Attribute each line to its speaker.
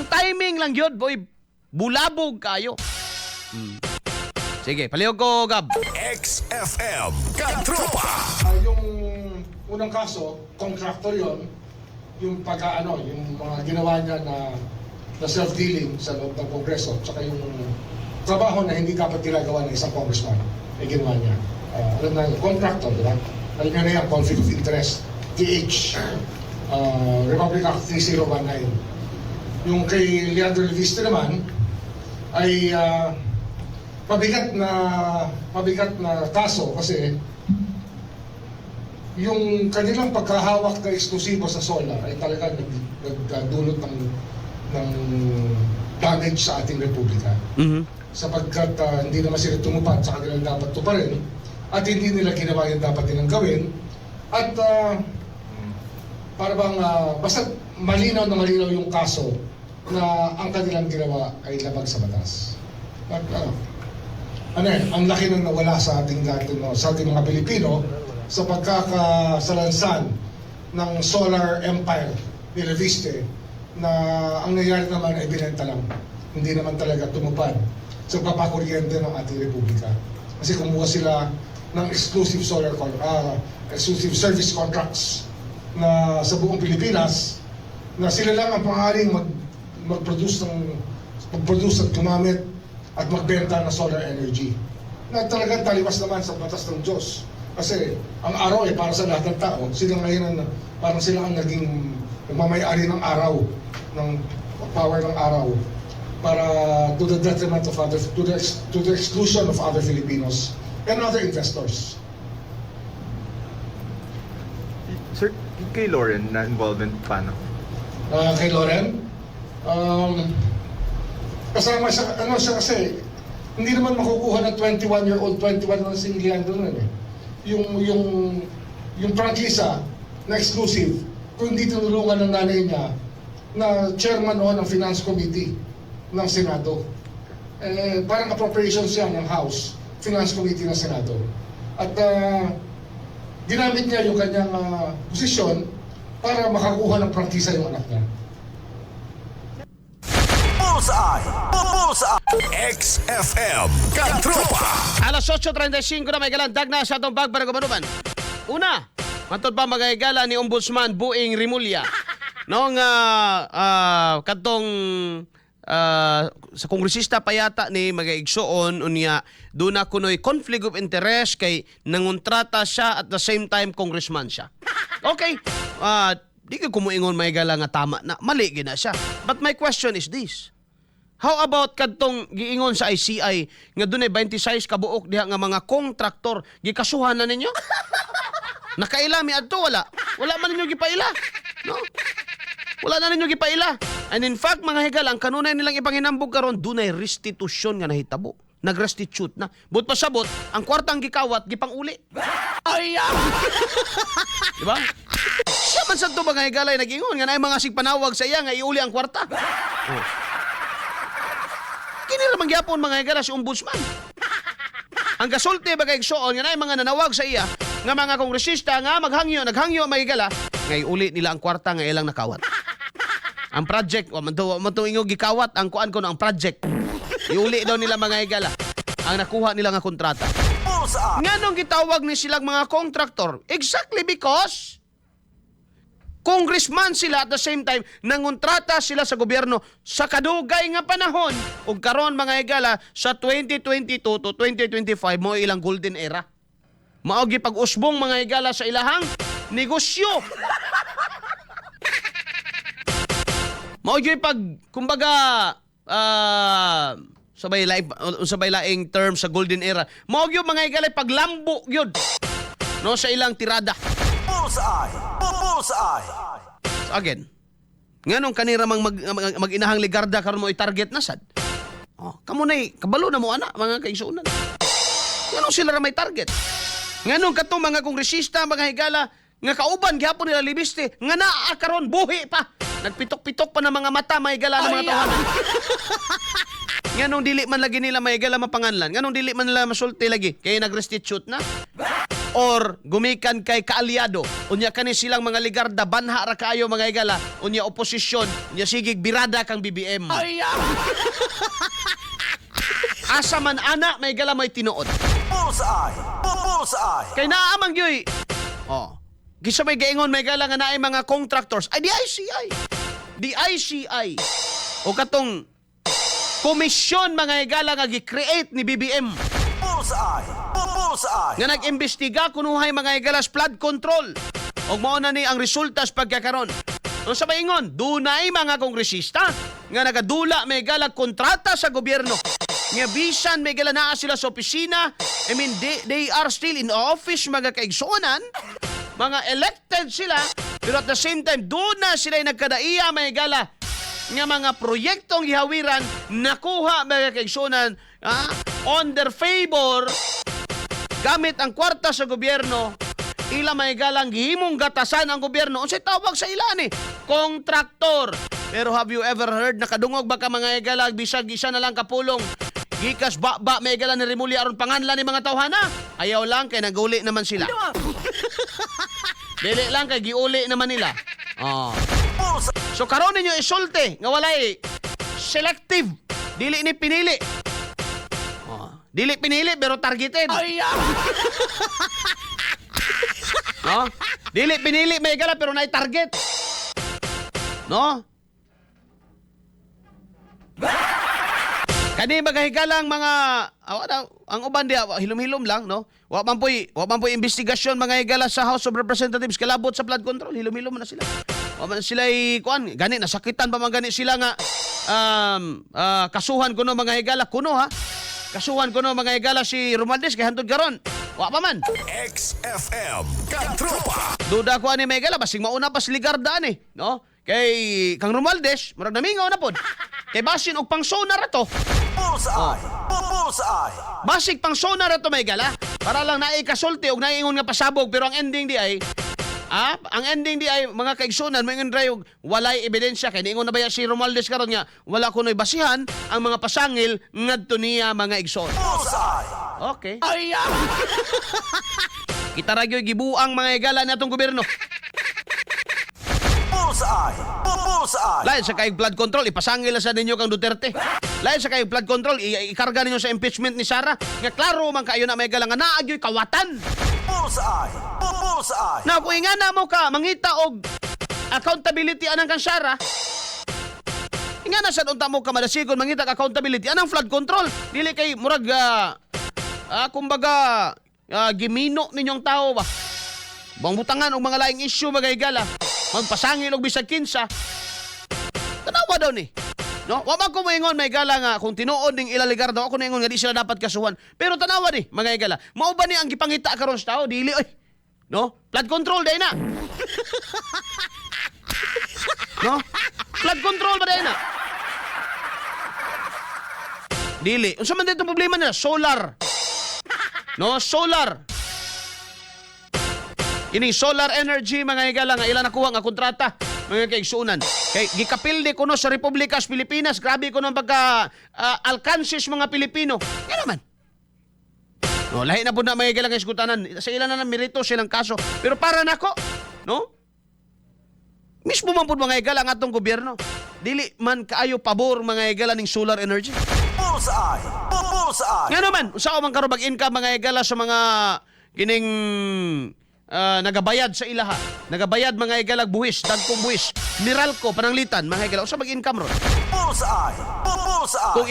Speaker 1: Ang timing lang yun, boy. Bulabog kayo. Sige, palihog ko, Gab.
Speaker 2: XFM Katropa.
Speaker 3: Yung unang kaso, contractor yon, yung pagka ano, yung mga ginawa niya na na self-dealing sa loob ng Kongreso, tsaka yung trabaho na hindi dapat ginagawa ng isang congressman, ay ginawa niya. Alam na yun, contractor, di ba? Alam niya na yan, conflict of interest, TH, Republic Act 3019. Yung kay Leandro Leviste naman, ay mabigat na kaso kasi yung kanilang pagkahawak na eksklusibo sa solar ay talaga nagdulot ng damage sa ating republika. Sapagkat hindi naman sila tumupad sa kanilang dapat tuparin at hindi nila ginawa yung dapat nilang gawin. At para bang basta malinaw na malinaw yung kaso na ang kanilang ginawa ay labag sa batas. At ano eh, ang laki nang nawala sa ating lahat, no, sa ating mga Pilipino sa pagkakasalansan ng solar empire ni Leviste na ang nangyari naman ay binenta lang. Hindi naman talaga tumupad sa papakuryente ng ating republika. Kasi kumuha sila ng exclusive service contracts na sa buong Pilipinas na sila lang ang pangaling mag-produce at gumamit at magbenta ng solar energy. Na talagang taliwas naman sa batas ng Diyos. Kasi ang araw ay para sa lahat ng tao. Sila ngayon ang, parang sila ang naging nagmamayari ng araw, ng power ng araw para to the detriment of other, to the exclusion of other Filipinos and other investors.
Speaker 4: Sir, kay Lauren na involvement paano?
Speaker 3: Kay Loren. Kasama siya, ano siya kasi, hindi naman makukuha ng 21-year-old, 21 lang si Leandro nun eh. Yung prangkisa na exclusive, kung hindi tinulungan ng nanay niya na chairman noon ng Finance Committee ng Senado. Eh, parang appropriations yan ng House, Finance Committee ng Senado. At ginamit niya yung kanyang posisyon para makakuha ng prangkisa yung anak niya.
Speaker 2: Bullseye. Bullseye. XFM Katropa.
Speaker 1: Alas 8:35 na may galandag na sa atong bagbara gumanuman. Una, matod pa magahigala ni Ombudsman Buing Rimulya. Noong kadtong sa kongresista pa yata ni magaigsoon unya doon na kunoy conflict of interest kay nangontrata siya at the same time congressman siya. Okay. Di ko kumuingon may gala nga tama na mali gina siya. But my question is this. How about kadtong giingon sa ICI nga dunay 26 ka buok diha nga mga kontraktor gikasuhan na ninyo? Nakaila mi adto wala. Wala man ninyo gipaila. No? Wala na ninyo gipaila. And in fact, mga higal, ang kanunay nilang ipanghinambog karon dunay restitution nga nahitabo. Nag-restitute na. But pasabot, ang kwartang gikawat gipanguli. Ay! Di ba? Siya man sa to mga higalay nag-ingon nga naay mga sigpanawag sa iya nga iuli ang kwarta. Oh. Kini ra man gyapon mga higala si ombudsman. Ang gasulti ba kay igsoon nga naay mga nanawag sa iya nga mga kongresista nga maghangyo, naghangyo mga higala nga iuli nila ang kwarta nga ilang nakawat. Ang project, wa man to ingo gikawat ang kuan ko no, ang project. Iuli daw nila mga higala ang nakuha nila nga kontrata.
Speaker 2: Bullseye.
Speaker 1: Nganong gitawag ni silang mga kontraktor? Exactly because congressman sila at the same time nangontrata sila sa gobyerno sa kadugay nga panahon ug karon mga higala sa 2022 to 2025 mo ilang golden era. Mao gipag-usbong mga higala sa ilahang negosyo. Mao gyud pag kumbaga sabay laing sabay laing term sa golden era. Mao gyud mga higala paglambo gyud no sa ilang tirada.
Speaker 2: Bullseye. Bullseye.
Speaker 1: So again, nganong kanira mang mag-inahang Legarda karon mo i-target na sad. Oh, kamo nay kabalo na mo ana mga kaigsuonan. Nganong sila ra may target? Nganong katong mga kongresista, mga higala nga kauban gihapon nila Leviste nga naa karon buhi pa. Nagpitok-pitok pa ng mga mata mga higala ng mga tawhanan. Nganong dili man lagi nila mga higala mapanganlan? Nganong dili man nila masulti lagi? Kay nag-restitute na. Or gumikan kay kaalyado. Unya kani silang mga Legarda, banha ra kaayo, mga higala. Unya oposisyon, unya sigig birada kang BBM. Asa man ana, may gala, may tinuod.
Speaker 2: Bullseye! Bullseye!
Speaker 1: Kay naa man gyoy. Oh. Gisa may gaingon, may gala, nga naay mga contractors ay DICI. DICI. O katong komisyon, mga higala, nga gi-create ni BBM
Speaker 2: Bullseye! Bullseye!
Speaker 1: nga nag-imbestiga kunuhay, mga higala, sa flood control. Og mao na ni ang resulta sa pagkakaron. Ang sa maingon, dunay mga kongresista nga nagadula, may gala, kontrata sa gobyerno. Nga bisan, may gala, naa sila sa opisina, I mean, they are still in office, mga kaigsuonan, mga elected sila, pero at the same time, doon na sila nagkadaiya, may gala, nga mga proyektong gihawiran nakuha, mga kaigsuonan, on their favor gamit ang kwarta sa gobyerno. Ila, may galang, gihimong gatasan ang gobyerno. Unsay tawag sa ila ni? Kontraktor. Pero have you ever heard, nakadungog ba ka, mga higala, bisag isa na lang kapulong gikas ba ba, may gala, ni Remulla aron panganlan ni mga tawhana? Ayaw lang kay naguli naman sila. Dili lang kay giuli naman nila. Oh.
Speaker 2: Bullseye!
Speaker 1: So karon ninyo isulti nga walay selective. Dili ni pinili. Oh, dili pinili pero targeted. No? Dili pinili, may gala, pero naay target. No? Kani magahigalang mga ang uban diya hilom-hilom lang, no. Wa man poy investigasyon, mga higala, sa House of Representatives kalabot sa flood control, hilom-hilom na sila. Wa man sila kuan gani, nasakitan pa man gani sila nga kasuhan kuno, mga higala, kuno ha. Kasuhan kuno, mga higala, si Romualdez kay hantod karon wa pa man.
Speaker 2: XFM. Katropa.
Speaker 1: Duda ko ani, may gala, basing mauna pa si Legarda ani, no? Kay kang Romualdez, murag namingaw na pod. Kay basin og pang-SONA ra to.
Speaker 2: Bullseye! Bullseye!
Speaker 1: Basig pang SONA ra to, may gala. Para lang naay kasulti og naiingon nga pasabog, pero ang ending di ay, mga kaigsunan, moingon ra og walay ebidensya kay niingon na ba ya si Romualdez karon nga wala kunoy basihan ang mga pasangil ngadto niya, mga igsoon.
Speaker 2: Bullseye!
Speaker 1: Okay. Kita ra gyud gibuang, mga higala, natong gobyerno.
Speaker 2: Bullseye! Bullseye!
Speaker 1: Lain sa kay flood control, ipasangil na sa ninyo kang Duterte. Lain sa kay flood control, ikarga ninyo sa impeachment ni Sara. Nga klaro man kayo na, may gala, nga naa gyoy kawatan.
Speaker 2: Bullseye! Bullseye!
Speaker 1: Na kung ingana mo ka mangita og accountability anang kang Sara, ingana sad unta mo ka madasigon mangita og accountability anang flood control. Dili kay murag kumbaga gimino ninyong tao ba. Bangbutangan og mga laing issue, mga higala. Magpasangil og bisag kinsa. Tanawa daw ni. No? Wa man ko moingon, may gala, nga kung tinuod ning ila Legarda, ako niingon nga di sila dapat kasuhan. Pero tanawa ni, mga higala. Mao ba ni ang gipangita karon sa tao? Dili oy. No? Flood control day na. No? Flood control ba day na? Dili. Unsa man dito problema nila? Solar. No, solar. Ini solar energy, mga higala, nga ila nakuha nga kontrata, mga kaigsunan. Kay gikapilde kuno sa Republika sa Pilipinas, grabe kuno ang pagka alkansis mga Pilipino. Nga naman. No, lahi na pud na, mga higala, nga iskutanan. Sa ila na lang merito silang kaso. Pero para nako, no? Mismo man pud, mga higala, ang atong gobyerno. Dili man kaayo pabor, mga higala, ning solar energy.
Speaker 2: Bullseye! Bullseye!
Speaker 1: Nga naman, usa man karon mag-income, mga higala, sa mga kining nagabayad sa ilaha. Nagabayad, mga higala, buwis, dagkong buwis. Meralco, pananglitan, mga higala, usa mag-income ron?
Speaker 2: Bullseye! Bullseye!
Speaker 1: Kung